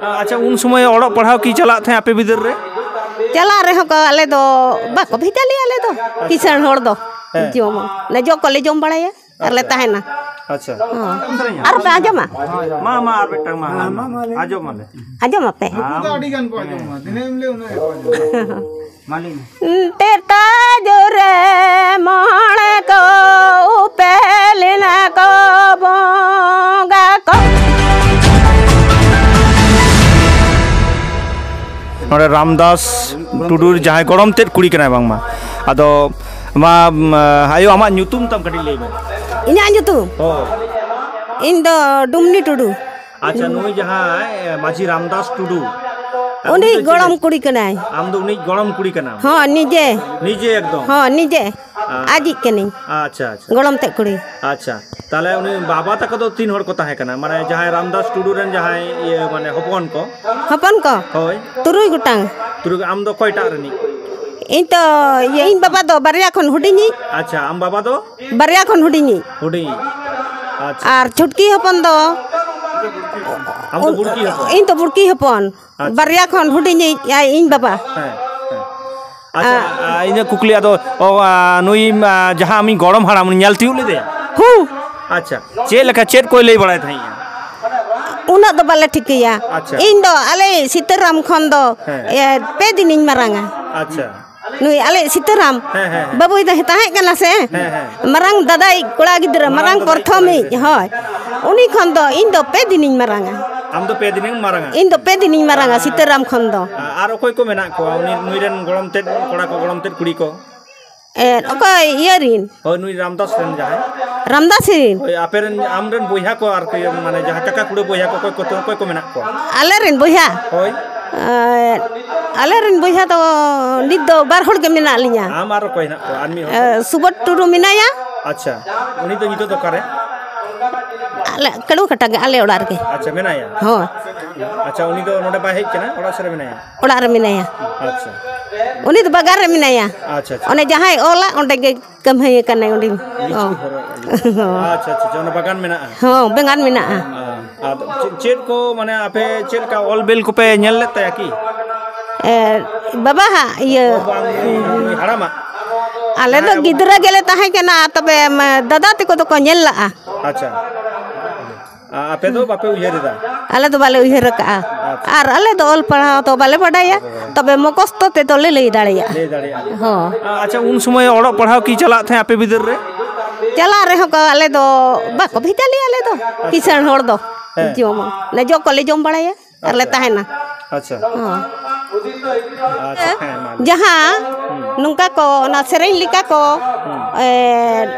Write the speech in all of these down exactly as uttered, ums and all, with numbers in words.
ᱟᱪᱪᱷᱟ, ᱩᱱ ᱥᱚᱢᱚᱭ ᱚᱞᱚᱜ ᱯᱟᱲᱦᱟᱣ ᱠᱤ ᱪᱟᱞᱟᱜ ᱛᱟᱦᱮᱸᱫ ᱟᱯᱮ ᱵᱤᱫᱟᱹᱞ ᱨᱮ? ᱪᱟᱞᱟᱜ ᱨᱮᱦᱚᱸ ᱠᱚ, ᱟᱞᱮ ᱫᱚ ᱵᱟᱠᱚ ᱵᱷᱮᱡᱟ ᱞᱮᱭᱟ, ᱟᱞᱮ ᱫᱚ ᱠᱤᱥᱟᱹᱬ ᱦᱚᱲ ᱫᱚ᱾ ᱦᱮᱸ᱾ ᱡᱚᱢ, ᱚᱱᱮ ᱡᱚ ᱠᱚᱞᱮ ᱡᱚᱢ ᱵᱟᱲᱟᱭᱟ ᱟᱨ ᱞᱮ ᱟᱪᱪᱷᱟ᱾ ᱛᱟᱦᱮᱱᱟ᱾ ᱟᱪᱪᱷᱟ᱾ ᱦᱚᱸ᱾ ᱟᱨ ᱯᱮ ᱟᱸᱡᱚᱢᱟ? ᱢᱟ, ᱢᱟ, ᱟᱨ ᱢᱤᱫᱴᱟᱝ ᱢᱟ, ᱦᱮᱸ, ᱢᱟ, ᱢᱟ, ᱞᱟᱹᱭ ᱢᱮ᱾ ᱟᱸᱡᱚᱢ ᱟᱞᱮ᱾ ᱟᱸᱡᱚᱢ ᱟᱯᱮ? ᱩᱱᱠᱩ ᱫᱚ ᱟᱹᱰᱤ ᱜᱟᱱ ᱠᱚ ᱟᱸᱡᱚᱢᱟ, ᱛᱤᱱᱟᱹᱜ ᱮᱢ ᱞᱟᱹᱭᱟ ᱩᱱᱟᱹᱜ ᱜᱮᱠᱚ ᱟᱸᱡᱚᱢᱟ᱾ ᱢᱟ, ᱞᱟᱹᱭ ᱢᱮ᱾ ᱛᱮᱛᱟ ᱡᱳᱨᱮ ᱢᱚᱬᱮ ᱠᱚ ᱩᱯᱮᱞ ᱮᱱᱟ ᱠᱚ ᱵᱚᱸᱜᱟ ᱠᱚ᱾ ᱱᱚᱰᱮ ᱨᱟᱢᱫᱟᱥ ᱴᱩᱰᱩ ᱡᱟᱦᱟᱸᱭ ᱜᱚᱲᱚᱢ ᱛᱮᱫ ᱠᱩᱲᱤ ᱠᱟᱱᱟᱭ ᱵᱟᱝᱢᱟ᱾ ᱟᱫᱚ ᱢᱟ, ᱢᱟ, ᱟᱭᱳ, ᱟᱢᱟᱜ ᱧᱩᱛᱩᱢ ᱛᱟᱢ ᱠᱟᱹᱴᱤᱡ ᱞᱟᱹᱭ ᱢᱮ᱾ ᱤᱧᱟᱹᱜ ᱧᱩᱛᱩᱢ? ᱦᱳᱭ᱾ ᱤᱧ ᱫᱚ ᱰᱩᱢᱱᱤ ᱴᱩᱰᱩ᱾ ᱟᱪᱪᱷᱟ, ᱱᱩᱭ ᱡᱟᱦᱟᱸᱭ, ᱮ, ᱢᱟᱹᱡᱷᱤ ᱨᱟᱢᱫᱟᱥ ᱴᱩᱰᱩ, ᱩᱱᱤ ᱩᱱᱤ ᱫᱚ ᱜᱚᱲᱚᱢ ᱪᱤᱞᱤ? ᱠᱩᱲᱤ ᱠᱟᱱᱟᱭ᱾ ᱟᱢ ᱫᱚ ᱩᱱᱤ ᱜᱚᱲᱚᱢ ᱠᱩᱲᱤ ᱠᱟᱱᱟᱢ? ᱦᱚᱸ, ᱱᱤᱡᱮ᱾ ᱱᱤᱡᱮ ᱮᱠᱫᱚᱢ? ᱦᱚᱸ, ᱱᱤᱡᱮ᱾ ᱟ-, ᱟᱡᱤᱡ ᱠᱟᱹᱱᱟᱹᱧ᱾ ᱟᱪᱪᱷᱟ, ᱟᱪᱪᱷᱟ᱾ ᱜᱚᱲᱚᱢ ᱛᱮᱫ ᱠᱩᱲᱤ᱾ ᱟᱪᱪᱷᱟ, ᱛᱟᱦᱞᱮ ᱩᱱᱤ ᱵᱟᱵᱟ ᱛᱟᱠᱚ ᱫᱚ ᱛᱤᱱ ᱦᱚᱲ ᱠᱚ ᱛᱟᱦᱮᱸ ᱠᱟᱱᱟ? ᱢᱟᱱᱮ ᱡᱟᱦᱟᱸᱭ ᱨᱟᱢᱫᱟᱥ ᱴᱩᱰᱩ ᱨᱮᱱ ᱡᱟᱦᱟᱸᱭ, ᱤᱭᱟᱹ, ᱢᱟᱱᱮ ᱦᱚᱯᱚᱱ ᱠᱚ? ᱦᱚᱯᱚᱱ ᱠᱚ? ᱦᱳᱭ᱾ ᱛᱩᱨᱩᱭ ᱜᱚᱴᱟᱝ᱾ ᱛᱩᱨᱩᱭ, ᱟᱢ ᱫᱚ ᱚᱠᱚᱭᱴᱟᱜ ᱨᱤᱱᱤᱡ? ᱤᱧ ᱛᱚ, ᱤᱭᱟᱹ, ᱤᱧ ᱵᱟᱵᱟ ᱫᱚ ᱵᱟᱨᱭᱟ ᱠᱷᱚᱱ ᱦᱩᱰᱤᱧᱤᱡ᱾ ᱟᱪᱪᱷᱟ, ᱟᱢ ᱵᱟᱵᱟ ᱫᱚ? ᱵᱟᱨᱭᱟ ᱠᱷᱚᱱ ᱦᱩᱰᱤᱧᱤᱡ᱾ ᱦᱩᱰᱤᱧᱤᱡ᱾ ᱟᱪᱪᱷᱟ᱾ ᱟᱨ ᱪᱷᱩᱴᱠᱤ ᱦᱚᱯᱚᱱ ᱫᱚ ᱟᱢ ᱫᱚ ᱵᱩᱲᱠᱤ ᱦᱚᱯᱚᱱ? ᱤᱧ ᱫᱚ ᱵᱩᱲᱠᱤ ᱦᱚᱯᱚᱱ᱾ ᱟᱪᱪᱷᱟ᱾ ᱵᱟᱨᱭᱟ ᱠᱷᱚᱱ ᱦᱩᱰᱤᱧᱤᱡ ᱟᱭ ᱤᱧ ᱵᱟᱵᱟ᱾ ᱦᱮᱸ, ᱦᱮᱸ᱾ ᱟᱪᱪᱷᱟ, ᱟ- ᱟ, ᱤᱧᱟᱹᱜ ᱠᱩᱠᱞᱤ ᱟᱫᱚ, ᱚ, ᱟ, ᱱᱩᱭ, ᱟ, ᱡᱟᱦᱟᱸ ᱟᱢᱤᱡ ᱜᱚᱲᱚᱢ ᱦᱟᱲᱟᱢ, ᱩᱱᱤ ᱧᱮᱞ ᱛᱤᱭᱳᱜ ᱞᱮᱫᱮᱭᱟ? ᱦᱩᱸ᱾ ᱟᱪᱪᱷᱟ, ᱪᱮᱫ ᱞᱮᱠᱟ, ᱪᱮᱫ ᱠᱚᱭ ᱞᱟᱹᱭ ᱵᱟᱲᱟᱭ ᱛᱟᱦᱮᱸᱫᱼᱟ? ᱩᱱᱟᱹᱜ ᱫᱚ ᱵᱟᱞᱮ ᱴᱷᱤᱠᱟᱹᱭᱟ᱾ ᱟᱪᱪᱷᱟ᱾ ᱤᱧ ᱫᱚ ᱟᱞᱮ ᱥᱤᱛᱟᱹᱨᱟᱢ ᱠᱷᱚᱱ ᱫᱚ, ᱦᱮᱸ᱾ ᱮ, ᱯᱮ ᱫᱤᱱᱤᱧ ᱢᱟᱨᱟᱝᱟ᱾ ᱟᱪᱪᱷᱟ᱾ ᱱᱩᱭ ᱟᱞᱮ ᱥᱤᱛᱟᱹᱨᱟᱢ ᱦᱮᱸ, ᱦᱮᱸ, ᱦᱮᱸ᱾ ᱵᱟᱹᱵᱩᱭ ᱫᱚ ᱛᱟᱦᱮᱸ ᱠᱟᱱᱟ ᱥᱮ, ᱦᱮᱸ, ᱦᱮᱸ᱾ ᱢᱟᱨᱟᱝ ᱫᱟᱫᱟᱭᱤᱡ ᱠᱚᱲᱟ ᱜᱤᱫᱽᱨᱟᱹ, ᱢᱟᱨᱟᱝ ᱢᱟᱨᱟᱝ ᱫᱟᱫᱟᱭᱤᱡ ᱠᱚᱲᱟ ᱯᱨᱚᱛᱷᱚᱢᱤᱡ, ᱜᱤᱫᱽᱨᱟᱹ᱾ ᱦᱳᱭ᱾ ᱩᱱᱤ ᱠᱷᱚᱱ ᱫᱚ ᱤᱧ ᱫᱚ ᱯᱮ ᱫᱤᱱᱤᱧ ᱢᱟᱨᱟᱝᱟ᱾ ᱟᱢ ᱫᱚ ᱯᱮ ᱫᱤᱱᱮᱢ ᱢᱟᱨᱟᱝᱟ ᱥᱤᱛᱟᱹᱨᱟᱢ ᱠᱷᱚᱱ ᱫᱚ᱾ ᱟᱨ ᱚᱠᱚᱭ ᱠᱚ ᱢᱮᱱᱟᱜ ᱠᱚᱣᱟ? ᱩᱱᱤ, ᱱᱩᱭ ᱨᱮᱱ ᱜᱚᱲᱚᱢ ᱛᱮᱫ, ᱠᱚᱲᱟ ᱠᱚ, ᱜᱚᱲᱚᱢ ᱛᱮᱫ ᱠᱩᱲᱤ ᱠᱚ? ᱮ, ᱚᱠᱚᱭ ᱤᱭᱟᱹ ᱨᱤᱱ? ᱦᱳᱭ, ᱱᱩᱭ ᱨᱟᱢᱫᱟᱥ ᱨᱮᱱ ᱡᱟᱦᱟᱸᱭ᱾ ᱨᱟᱢᱫᱟᱥ ᱨᱤᱱ? ᱦᱳᱭ, ᱟᱯᱮ ᱨᱮᱱ, ᱟᱢ ᱨᱮᱱ ᱵᱚᱭᱦᱟ ᱠᱚ ᱟᱨᱠᱤ, ᱢᱟᱱᱮ ᱡᱟᱦᱟᱸ ᱠᱟᱠᱟ ᱠᱩᱲᱟᱹ ᱵᱚᱭᱦᱟ ᱠᱚ, ᱚᱠᱚᱭ ᱠᱚ, ᱚᱠᱚᱭ ᱠᱚ ᱢᱮᱱᱟᱜ ᱠᱚᱣᱟ? ᱟᱞᱮ ᱨᱮᱱ ᱵᱚᱭᱦᱟ? ᱦᱳᱭ᱾ ᱮ, ᱟᱞᱮ ᱨᱮᱱ ᱵᱚᱭᱦᱟ ᱫᱚ ᱱᱤᱛ ᱫᱚ ᱵᱟᱨ ᱦᱚᱲ ᱜᱮ ᱢᱮᱱᱟᱜ ᱞᱤᱧᱟ᱾ ᱟᱢ ᱟᱨ ᱚᱠᱚᱭ ᱦᱮᱱᱟᱜ ᱠᱚᱣᱟ? ᱟᱨ ᱢᱤᱫ ᱦᱚᱲ? ᱮ, ᱥᱩᱵᱳᱫᱷ ᱴᱩᱰᱩ ᱢᱮᱱᱟᱭᱟ᱾ ᱟᱪᱪᱷᱟ, ᱩᱱᱤ ᱫᱚ ᱱᱤᱛᱚᱜ ᱫᱚ ᱚᱠᱟᱨᱮ? ᱟᱞᱮ ᱠᱟᱹᱲᱩ ᱠᱟᱴᱟ ᱜᱮ, ᱟᱞᱮ ᱚᱲᱟᱜ ᱨᱮᱜᱮ᱾ ᱟᱪᱪᱷᱟ, ᱢᱮᱱᱟᱭᱟ? ᱦᱳᱭ᱾ ᱟᱪᱪᱷᱟ, ᱩᱱᱤ ᱫᱚ ᱱᱚᱰᱮ ᱵᱟᱭ ᱦᱮᱡ ᱠᱟᱱᱟ, ᱚᱲᱟᱜ ᱥᱮᱫ ᱨᱮ ᱢᱮᱱᱟᱭᱟ? ᱚᱲᱟᱜ ᱨᱮ ᱢᱮᱱᱟᱭᱟ᱾ ᱟᱪᱪᱷᱟ᱾ ᱩᱱᱤ ᱫᱚ ᱵᱟᱜᱟᱱ ᱨᱮ ᱢᱮᱱᱟᱭᱟ᱾ ᱟᱪᱪᱷᱟ, ᱟᱪᱪᱷᱟ᱾ ᱚᱱᱮ ᱡᱟᱦᱟᱸᱭ ᱚᱞᱟ, ᱚᱸᱰᱮ ᱜᱮ ᱠᱟᱹᱢᱦᱟᱹᱭ ᱠᱟᱱᱟᱭ, ᱚᱸᱰᱮ᱾ ᱞᱤᱪᱩ ᱚ᱾ ᱦᱚᱨᱚᱜ᱾ ᱟᱪᱪᱷᱟ, ᱟᱪᱪᱷᱟ, ᱟᱪᱪᱷᱟ, ᱚᱱᱟ ᱵᱟᱜᱟᱱ ᱢᱮᱱᱟᱜᱼᱟ᱾ ᱦᱚᱸ, ᱵᱟᱜᱟᱱ ᱢᱮᱱᱟᱜᱼᱟ᱾ ᱟᱨ ᱪᱮᱫ, ᱪᱮᱫ ᱠᱚ, ᱢᱟᱱᱮ, ᱟᱯᱮ ᱪᱮᱫ ᱞᱮᱠᱟ ᱚᱞ ᱵᱤᱞ ᱠᱚᱯᱮ ᱧᱮᱞ ᱞᱮᱫ ᱛᱟᱭᱟ ᱠᱤ? ᱮ, ᱵᱟᱵᱟ ᱦᱟᱸᱜ ᱤᱭᱟᱹ ᱵᱟᱝ, ᱦᱟᱲᱟᱢᱟᱜ? ᱟᱞᱮ ᱫᱚ ᱜᱤᱫᱽᱨᱟᱹ ᱜᱮᱞᱮ ᱛᱟᱦᱮᱸ ᱠᱟᱱᱟ, ᱛᱚᱵᱮ, ᱢ, ᱫᱟᱫᱟ ᱛᱟᱠᱚ ᱫᱚᱠᱚ ᱧᱮᱞ ᱞᱟᱜᱼᱟ᱾ ᱟᱪᱪᱷᱟ᱾ ᱟ-, ᱟᱯᱮ ᱫᱚ ᱵᱟᱯᱮ ᱩᱭᱦᱟᱹᱨ ᱮᱫᱟ? ᱟᱞᱮ ᱫᱚ ᱵᱟᱞᱮ ᱩᱭᱦᱟᱹᱨ ᱟᱠᱟᱜᱼᱟ᱾ ᱟᱪᱪᱷᱟ᱾ ᱟᱨ ᱟᱞᱮ ᱫᱚ ᱚᱞ ᱯᱟᱲᱦᱟᱣ ᱫᱚ ᱵᱟᱞᱮ ᱵᱟᱰᱟᱭᱟ, ᱛᱚᱵᱮ ᱢᱚᱠᱚᱥᱛᱚ ᱛᱮᱫᱚ ᱞᱮ ᱞᱟᱹᱭ ᱫᱟᱲᱮᱭᱟᱜᱼᱟ᱾ ᱞᱟᱹᱭ ᱫᱟᱲᱮᱭᱟᱜᱼᱟ᱾ ᱦᱚᱸ᱾ ᱟ-, ᱟᱪᱪᱷᱟ, ᱩᱱ ᱥᱚᱢᱚᱭ ᱚᱞᱚᱜ ᱯᱟᱲᱦᱟᱣ ᱠᱤ ᱪᱟᱞᱟᱜ ᱛᱟᱦᱮᱸᱫ ᱟᱯᱮ ᱵᱤᱫᱟᱹᱞ ᱨᱮ? ᱪᱟᱞᱟᱜ ᱨᱮᱦᱚᱸ ᱠᱚ, ᱟᱞᱮ ᱫᱚ ᱵᱟᱠᱚ ᱵᱷᱮᱡᱟ ᱞᱮᱭᱟ, ᱟᱞᱮ ᱫᱚ ᱠᱤᱥᱟᱹᱬ ᱦᱚᱲ ᱫᱚ᱾ ᱦᱮᱸ᱾ ᱡᱚᱢ, ᱚᱱᱟ ᱡᱚ ᱠᱚᱞᱮ ᱡᱚᱢ ᱵᱟᱲᱟᱭᱟ ᱟᱨ ᱞᱮ ᱟᱪᱪᱷᱟ᱾ ᱛᱟᱦᱮᱱᱟ᱾ ᱟᱪᱪᱷᱟ᱾ ᱦᱚᱸ᱾ ᱟᱪᱪᱷᱟ, ᱦᱮᱸ, ᱢᱟ ᱞᱟᱹᱭ᱾ ᱡᱟᱦᱟᱸ ᱦᱩᱸ᱾ ᱱᱚᱝᱠᱟ ᱠᱚ, ᱚᱱᱟ ᱥᱮᱨᱮᱧ ᱞᱮᱠᱟ ᱠᱚ, ᱦᱩᱸ᱾ ᱮ,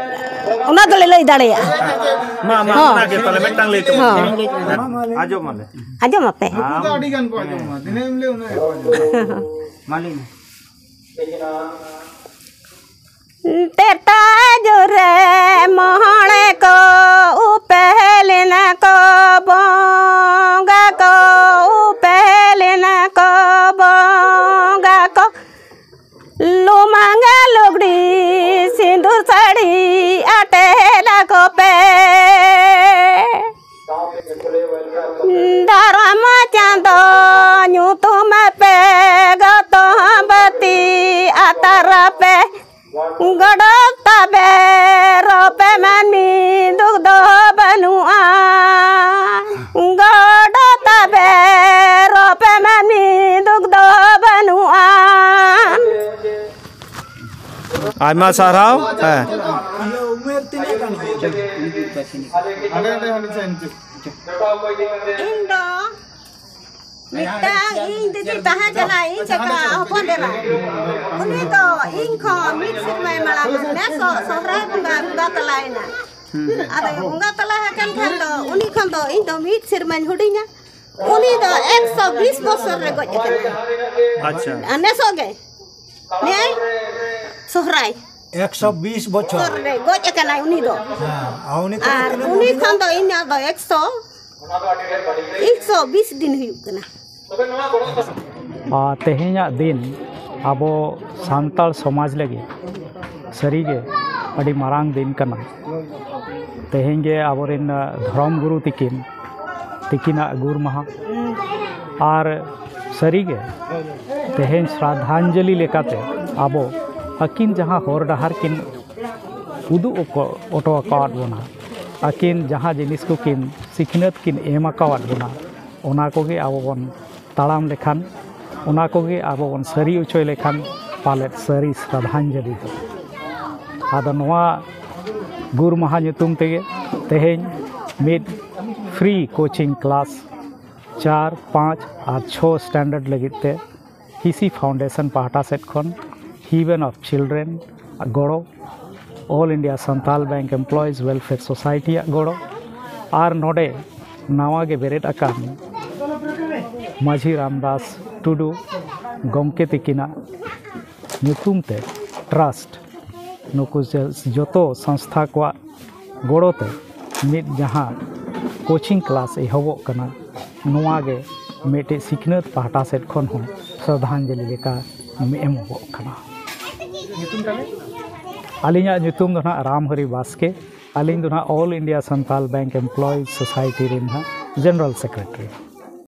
ᱚᱱᱟ ᱫᱚᱞᱮ ᱞᱟᱹᱭ ᱫᱟᱲᱮᱭᱟᱜᱼᱟ᱾ ᱢᱟ, ᱢᱟ, ᱦᱚᱸ᱾ ᱚᱱᱟ ᱜᱮ ᱛᱟᱦᱞᱮ ᱢᱤᱫᱴᱟᱝ ᱞᱟᱹᱭ ᱛᱟᱵᱚᱱ ᱦᱚᱸ᱾ ᱢᱮ᱾ ᱟᱸᱡᱚᱢ ᱟᱞᱮ᱾ ᱟᱸᱡᱚᱢ ᱟᱯᱮ? ᱩᱱᱠᱩ ᱫᱚ ᱟᱹᱰᱤ ᱜᱟᱱ ᱠᱚ ᱟᱸᱡᱚᱢᱟ᱾ ᱛᱤᱱᱟᱹᱜ ᱮᱢ ᱞᱟᱹᱭᱟ, ᱩᱱᱟᱹᱜ ᱜᱮᱠᱚ ᱟᱸᱡᱚᱢᱟ᱾ ᱢᱟ ᱞᱟᱹᱭ ᱢᱮ᱾ ᱛᱮᱛᱟ ᱡᱳᱨᱮ ᱢᱚᱦᱚᱲᱮ ᱠᱚ ᱩᱯᱮᱞᱮᱱᱟ ᱠᱚ ᱵᱚᱸᱜᱟ ᱠᱚ, ᱩᱯᱮᱞᱮᱱᱟ ᱠᱚ ᱵᱚᱸᱜᱟ ᱠᱚ᱾ ᱞᱩᱢᱟᱝᱜᱟ ᱞᱩᱜᱽᱲᱤ ᱥᱤᱸᱫᱩᱨ ᱥᱟᱹᱲᱤ ᱟᱴᱮᱫ ᱟᱠᱚ ᱯᱮ᱾ ᱫᱷᱚᱨᱚᱢ ᱪᱟᱸᱫᱚ ᱧᱩᱛᱩᱢ ᱯᱮ ᱜᱚᱛᱚᱢ ᱵᱟᱹᱛᱤ ᱟᱛᱟᱨ ᱯᱮ᱾ ᱜᱚᱰᱚ ᱛᱟᱵᱮ ᱨᱚᱯᱮ ᱢᱟᱹᱱᱢᱤ ᱫᱩᱠ ᱫᱚ ᱵᱟᱹᱱᱩᱜᱼᱟ᱾ ᱜᱚᱰᱚ ᱛᱟᱵᱮ ᱨᱚᱯᱮ ᱢᱟᱹᱱᱢᱤ ᱫᱩᱠ ᱫᱚ ᱵᱟᱹᱱᱩᱜᱼᱟ᱾ ᱟᱭᱢᱟ ᱥᱟᱨᱦᱟᱣ᱾ ᱦᱮᱸ᱾ ᱤᱧ ᱫᱚ ᱢᱤᱫᱴᱟᱝ ᱤᱧ ᱫᱤᱫᱤ ᱛᱟᱦᱮᱸ ᱠᱟᱱᱟ, ᱤᱧ ᱠᱟᱠᱟ ᱦᱚᱯᱚᱱ ᱮᱨᱟ᱾ ᱩᱱᱤ ᱫᱚ ᱤᱧ ᱠᱷᱚᱱ ᱢᱤᱫ ᱥᱮᱨᱢᱟᱭ ᱢᱟᱲᱟᱝ ᱱᱮᱥᱚᱜ ᱥᱚᱦᱨᱟᱭ ᱵᱚᱸᱜᱟ ᱵᱚᱸᱜᱟ ᱛᱟᱞᱟᱭᱮᱱᱟ᱾ ᱟᱫᱚ ᱵᱚᱸᱜᱟ ᱛᱟᱞᱟ ᱟᱠᱟᱱ ᱠᱷᱟᱱ ᱫᱚ ᱩᱱᱤ ᱠᱷᱚᱱ ᱫᱚ ᱤᱧ ᱫᱚ ᱢᱤᱫ ᱥᱮᱨᱢᱟᱧ ᱦᱩᱰᱤᱧᱟ᱾ ᱩᱱᱤ ᱫᱚ ᱮᱠᱥᱚ ᱵᱤᱥ ᱵᱚᱪᱷᱚᱨ ᱨᱮ ᱜᱚᱡ ᱟᱠᱟᱱᱟ᱾ ᱟᱪᱪᱷᱟ᱾ ᱟᱨ ᱱᱮᱥᱚᱜ ᱜᱮ᱾ ᱱᱮᱜᱼᱮ ᱥᱚᱦᱨᱟᱭ ᱮᱠᱥᱚ ᱵᱤᱥ ᱵᱚᱪᱷᱚᱨ᱾ ᱵᱚᱪᱷᱚᱨ ᱨᱮ ᱜᱚᱡ ᱟᱠᱟᱱᱟᱭ ᱩᱱᱤ ᱫᱚ᱾ ᱦᱮᱸ, ᱟᱨ ᱩᱱᱤ ᱠᱷᱚᱱ ᱟᱨ ᱛᱤᱱᱟᱹᱜ ᱩᱱᱤ ᱩᱢᱮᱨ? ᱠᱷᱚᱱ ᱫᱚ ᱤᱧᱟᱹᱜ ᱫᱚ ᱮᱠᱥᱚ, ᱮᱠᱥᱚ ᱵᱤᱥ ᱫᱤᱱ ᱦᱩᱭᱩᱜ ᱠᱟᱱᱟ᱾ ᱟᱨ ᱛᱮᱦᱮᱧᱟᱜ ᱫᱤᱱ ᱟᱵᱚ ᱥᱟᱱᱛᱟᱲ ᱥᱚᱢᱟᱡᱽ ᱞᱟᱹᱜᱤᱫ ᱥᱟᱹᱨᱤᱜᱮ ᱟᱹᱰᱤ ᱢᱟᱨᱟᱝ ᱫᱤᱱ ᱠᱟᱱᱟ᱾ ᱛᱮᱦᱮᱧ ᱜᱮ ᱟᱵᱚᱨᱮᱱ ᱫᱷᱚᱨᱚᱢ ᱜᱩᱨᱩ ᱛᱤᱠᱤᱱ, ᱛᱤᱠᱤᱱᱟᱜ ᱜᱩᱨ ᱢᱟᱦᱟ᱾ ᱟᱨ ᱥᱟᱹᱨᱤᱜᱮ ᱛᱮᱦᱮᱧ ᱥᱨᱟᱫᱷᱟᱧᱡᱚᱞᱤ ᱞᱮᱠᱟᱛᱮ ᱟᱵᱚ ᱟᱹᱠᱤᱱ ᱡᱟᱦᱟᱸ ᱦᱚᱨ ᱰᱟᱦᱟᱨ ᱠᱤᱱ ᱩᱫᱩᱜ ᱚᱠᱚ-, ᱚᱴᱚ ᱟᱠᱟᱣᱟᱫ ᱵᱚᱱᱟ, ᱟᱹᱠᱤᱱ ᱡᱟᱦᱟᱸ ᱡᱤᱱᱤᱥ ᱠᱚᱠᱤᱱ ᱥᱤᱠᱷᱱᱟᱹᱛ ᱠᱤᱱ ᱮᱢ ᱟᱠᱟᱣᱟᱫ ᱵᱚᱱᱟ, ᱚᱱᱟ ᱠᱚᱜᱮ ᱟᱵᱚ ᱵᱚᱱ ᱛᱟᱲᱟᱢ ᱞᱮᱠᱷᱟᱱ, ᱚᱱᱟ ᱠᱚᱜᱮ ᱟᱵᱚ ᱵᱚᱱ ᱥᱟᱹᱨᱤ ᱦᱚᱪᱚᱭ ᱞᱮᱠᱷᱟᱱ ᱯᱟᱞᱮᱫ ᱥᱟᱹᱨᱤ ᱥᱨᱟᱫᱷᱟᱧᱡᱚᱞᱤ ᱫᱚ᱾ ᱟᱫᱚ ᱱᱚᱣᱟ ᱜᱩᱨ ᱢᱟᱦᱟ ᱧᱩᱛᱩᱢ ᱛᱮᱜᱮ ᱛᱮᱦᱮᱧ ᱢᱤᱫ free coaching class ᱪᱟᱨ, ᱯᱟᱸᱪ ᱟᱨ ᱪᱷᱚ standard ᱞᱟᱹᱜᱤᱫ ᱛᱮ ᱦᱤᱥᱤ Foundation ᱯᱟᱦᱴᱟ ᱥᱮᱫ ᱠᱷᱚᱱ Heaven of Children ᱟᱜ ᱜᱚᱲᱚ, All India Santal Bank Employees Welfare Society ᱟᱜ ᱜᱚᱲᱚ, ᱟᱨ ᱱᱚᱰᱮ ᱱᱟᱣᱟ ᱜᱮ ᱵᱮᱨᱮᱫ ᱟᱠᱟᱱ ᱢᱟᱹᱡᱷᱤ ᱨᱟᱢᱫᱟᱥ ᱴᱩᱰᱩ ᱜᱚᱢᱠᱮ ᱛᱤᱠᱤᱱᱟᱜ ᱧᱩᱛᱩᱢ ᱛᱮ trust, ᱱᱩᱠᱩ ᱡᱮ ᱡᱚᱛᱚ ᱥᱚᱝᱥᱛᱷᱟ ᱠᱚᱣᱟᱜ ᱜᱚᱲᱚ ᱛᱮ ᱢᱤᱫ ᱡᱟᱦᱟᱸ coaching class ᱮᱦᱚᱵᱚᱜ ᱠᱟᱱᱟ, ᱱᱚᱣᱟ ᱜᱮ ᱢᱤᱫᱴᱤᱡ ᱥᱤᱠᱷᱱᱟᱹᱛ ᱯᱟᱦᱴᱟ ᱥᱮᱫ ᱠᱷᱚᱱ ᱦᱚᱸ ᱥᱨᱟᱫᱷᱟᱧᱡᱚᱞᱤ ᱞᱮᱠᱟ ᱮᱢᱚᱜᱚᱜ ᱠᱟᱱᱟ᱾ ᱧᱩᱛᱩᱢ ᱛᱟᱵᱮᱱ? ᱟᱹᱞᱤᱧᱟᱜ ᱧᱩᱛᱩᱢ ᱫᱚ ᱱᱟᱦᱟᱜ ᱨᱟᱢᱦᱚᱨᱤ ᱵᱟᱥᱠᱮ᱾ ᱟᱹᱞᱤᱧ ᱫᱚ ᱱᱟᱦᱟᱜ All India Santal Bank Employees Society ᱨᱮᱱ ᱱᱟᱦᱟᱜ General Secretary᱾